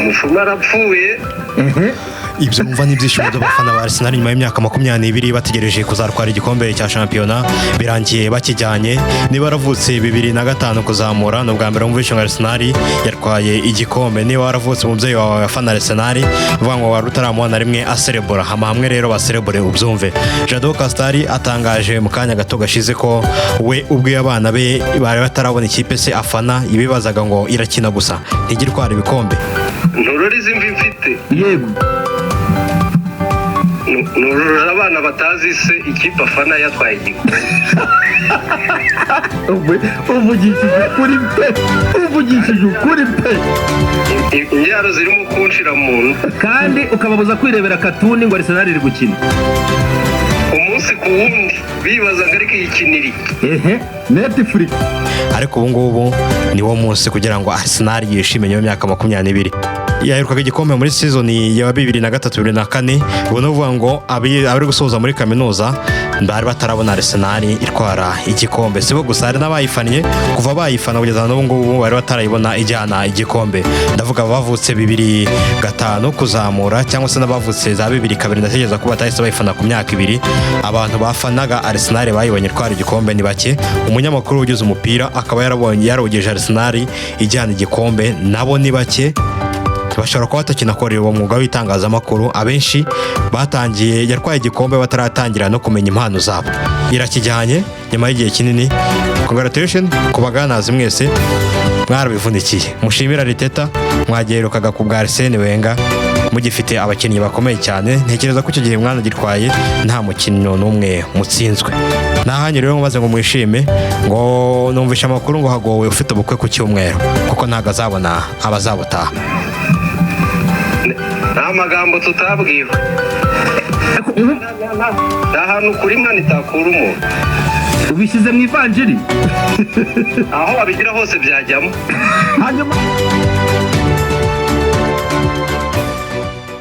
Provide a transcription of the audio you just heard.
Umupfumu arapfuye. Ibyo wumva ni ibyishimo by'abafana ba Arsenal nyuma y'imyaka 20 bategereje kuzatwara igikombe cya shampiyona. Birangiye bakijyanye. Niba waravutse 2005 kuzamura, ni ubwa mbere wumvishe ngo Arsenal yatwaye igikombe. Niba waravutse umubyeyi wawe afana Arsenal, uvuga ngo wari utaramubona rimwe aserebura hama hamwe, rero baserebure ubyumve. Jado Castar atangaje mu kanya gato gashize ko we ubwe abana be bari batarabona ikipe se afana, ibibazaga ngo irakina gusa, ntijya itwara ibikombe. Nturore izi mvi mfite. Yego. Nurora abana batazi se ikipe afana yatwaye igikombe. Uvugishije ukuri pe, uvugishije ukuri pe. Imbyaro zirimo kunshira mu nda. Kandi ukababuza kwirebera katuni ngo Arsenal iri gukina. Umunsi ku wundi bibaza ngo ariko iyikinira iki? Ehe, Netflix. Ariko ubu ngubu ni wo munsi kugira ngo Arsenal yishime nyuma y'imyaka 20. Yaherukaga igikombe muri season ya 2003, 2004. Ubu ni ukuvuga ngo abari gusoza muri kaminuza bari batarabona Arsenal itwara igikombe. Si bo gusa, hari n'abayifannye kuva bayifana kugeza n'ubu ngubu bari batarayibona ijyana igikombe. Ndavuga abavutse 2005 kuzamura cyangwa se n'abavutse za 2002, ndatekereza ko batahise bayifana ku myaka 2. Abantu bafanaga Arsenal bayibonye itwara igikombe ni bake. Umunyamakuru ugize umupira akaba yarabonye yarogeje Arsenal ijyana igikombe, nabo ni bake. Bashobora kuba batakinakorera uwo mwuga w'itangazamakuru. Abenshi batangiye yatwaye igikombe bataratangira no kumenya impano zabo. Irakijyanye nyuma y'igihe kinini. Congratulation ku baganazi mwese, mwarabivunikiye. Mushimira Arteta, mwagiherukaga ku bwa Arsene Wenger mugifite abakinnyi bakomeye cyane. Ntekereza ko icyo gihe mwanagitwaye nta mukino n'umwe mutsinzwe. Nahanyu rero maze ngo mwishime, ngo numvishe amakuru ngo hagowe ufite ubukwe ku cyumweru, kuko ntabwo azabona abazabutaha. Nta magambo tutabwiwe, nta hantu kuri Imana itakura umuntu. Ubishyize mu ivanjiri. Aho wabigira hose byajyamo. Hanyuma.